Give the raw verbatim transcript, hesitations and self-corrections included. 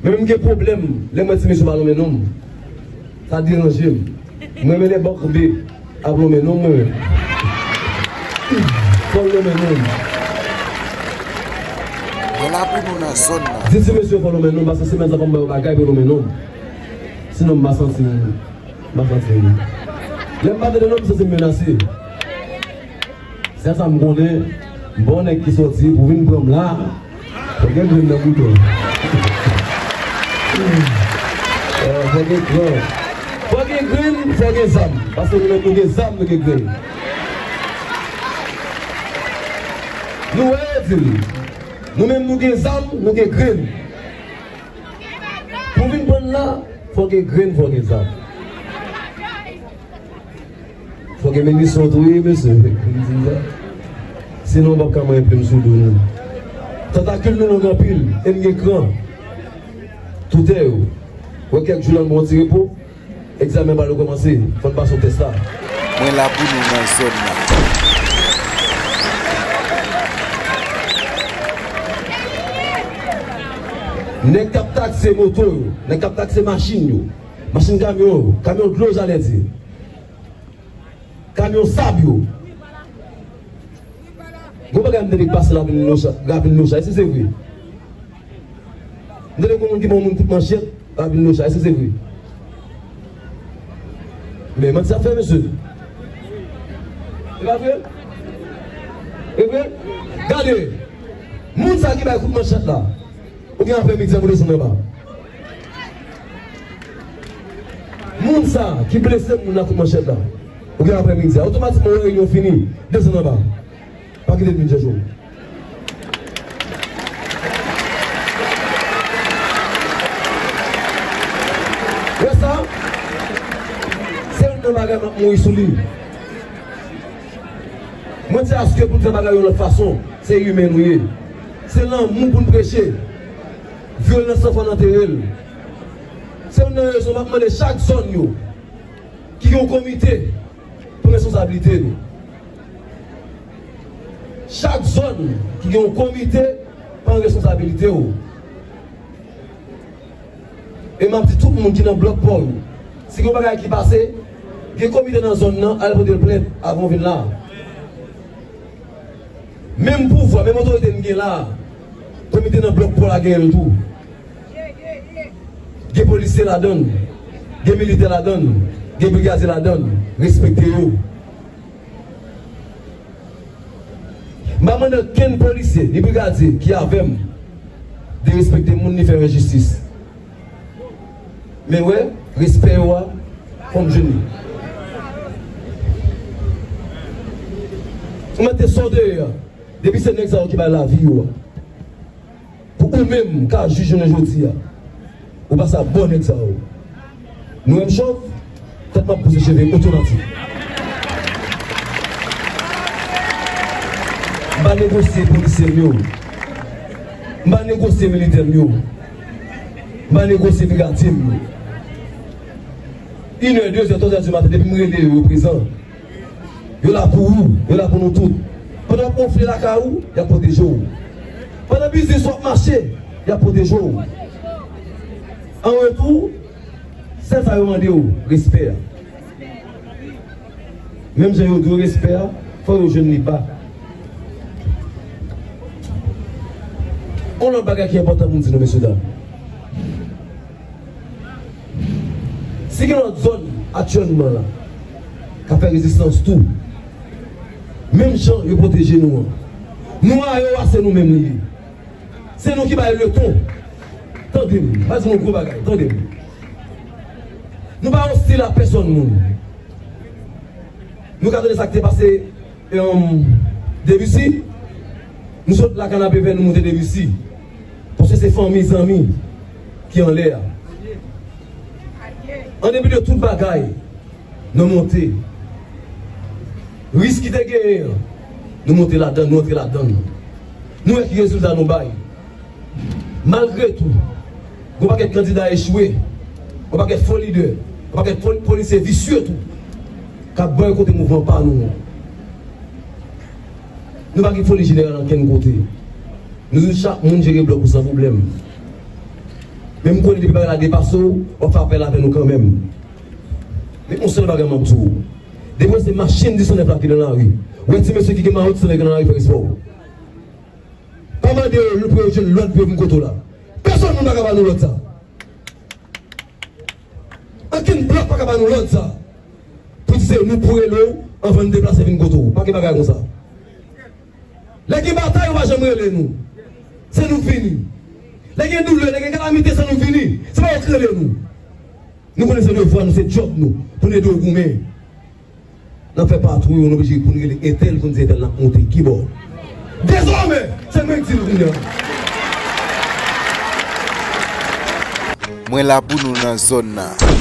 Men m gen pwoblèm lè m wè ti mesye pa lonmen non m. Sa deranje m. Mwen renmen lè Bòk B ap lonmen non m, mwen menm. Fò l lonmen non m. Mwen la pou nou nan zòn nan. Di ti mesye fò l lonmen non m, paske semèn sa fò m ba yo bagay pou yo lonmen non m. Sinon m pa santi m, m pa santi m. Lè m pa tande non m, m santi m menase. Sèl sa m konnen, m pa yon nèg ki sòti pou vin pran m la. Fò gen grenn nan bouton. Fò gen grenn, fò gen grenn, fò gen zam. Paske nou menm nou gen zam, nou gen grenn. Nou wè yo di l. Nou menm nou gen zam, nou gen grenn. Pou vin pran l la, fò gen grenn, fò gen zam. Fò gen minisyon tou wi mesye, fèk pou m di n sa. Sinon w p ap ka manyen plim sou do nou. Tantakil nou long anpil, e n gen kran. Toutè yo. Wè kèk jou la n pran yon ti repo, egzamen pral rekòmanse, fò n pase yon tès la. Mwen la pou nou nan zòn nan. Nèg k ap takse moto yo, nèg k ap takse machin yo, machin kamyon yo, kamyon dlo jalè di. Kamyon sab yo. Gon bagay m tande k pase ravin Locha, ravin Locha, èske se vre? M tande gon moun ki ban yon moun kout manchèt ravin Locha, èske se vre? Men manti ap fè mesye. E pa vre? E vre? Gade, moun sa ki bay kout manchèt la, ou gen aprèmidi an pou desann anba. Moun sa ki blese moun nan kout manchèt la, ou gen aprèmidi a, otomatikman ou reyinyon fini, desann anba. Pa kite l vin chèche w. Wè sa? Se youn nan bagay m ap mouri sou li. Mwen di aske pou n fè bagay yon lòt fason, se imen nou ye. Se lanmou pou n preche. Vyolans lan fò n antere l. Se youn nan rezon m ap mande chak zòn yo ki gen yon komite pran responsablite nou. Chak zòn ki gen yon komite pran responsablite w. E m ap di tout moun ki nan blòk pa w yo, si gen yon bagay ki pase, gen komite nan zòn nan, al pote l plent avan w vin la. Menm pouvwa, menm otorite n gen la a, komite nan blòk pa w la genyen l tou. Gen polisye ladan l, gen militè ladan l, gen brigadye ladan l, respekte yo. M pa mande okenn polisye ni brigadye ki avè m derespekte moun ni fè m enjistis. Men wè, respè yo a, fò m jwenn li. Ou mete sa w te ye a, depi se nèg sa yo ki bay lavi yo a. Pou ou menm ka jij jounen jodi a, ou pase a bò nèg sa yo. Nou wè m chòv, tèt m ap pouse cheve otomatik. M pa negosye polisye m yo. M pa negosye militè m yo. M pa negosye brigadye m yo. Inè, dezè, twazè di maten, depi m rele yo, yo prezan. Yo la pou ou, yo la pou nou tout. Pandan w ap wonfle lakay ou, y ap pwoteje w. Pandan biznis ou ap mache, y ap pwoteje w. An retou, sèl sa yo mande w, respè a. Menm jan yo di w respè a, fò yo jwenn li ba. Yon lòt bagay ki enpòtan pou m di nou, mesye dam. Si gen lòt zòn aktyèlman la k ap fè rezistans tou, menm jan yo pwoteje nou an, nou a yo a se nou menm li ye. Se nou ki bay leton. Tande m, m a di nou gwo bagay, tande m. Nou pa ostil a pèsòn moun. Nou ka tande sa k te pase Debussy, nou sot Lakanapevè, nou moute Debussy. Paske se fanmi, zanmi ki anlè a. An depi de tout bagay, nou monte. Risk ki te genyen an, nou monte ladan, nou antre ladan l. Nou wè ki rezilta nou bay. Malgre tou, gon pakèt kandida echwe, gon pakèt fo lidè, gon pakèt fo polisye visye tou, k ap bòykote mouvman pa nou an. Nou pa gen foli jeneral ankenn kote. Nou di chak moun jere blòk ou san pwoblèm. Men m konnen depi bagay la depase w, w ap fè apèl avè nou kanmenm. Men yon sèl bagay m ap di w. Depi w se machin dis san nèf la ki nan lari, w wè ti mesye ki gen mayo dis san nèf ki nan lari, fè respè w. Pa mande yo pou yo jwenn lòd pou yo vin kote w la. Pèsonn moun pa ka ba nou lòd sa. Okenn blòk pa ka ba nou lòd sa. Pou di se nou pou rele w anvan n deplase vin kote w. Pa gen bagay konsa. Lè gen batay, yo pa janm rele nou. Se nou k vini. Lè gen doulè, lè gen kalamite, se nou k vini. Se pa yo k rele nou. Nou konnen se devwa nou, se djòb nou, pou n ede w goumen. N ap fè patwouy, nou oblije pou n rele entèl, pou n di entèl n ap monte. Kibò? Dezòmè, se mwen k di l kounye a. Mwen la pou nou nan zòn nan.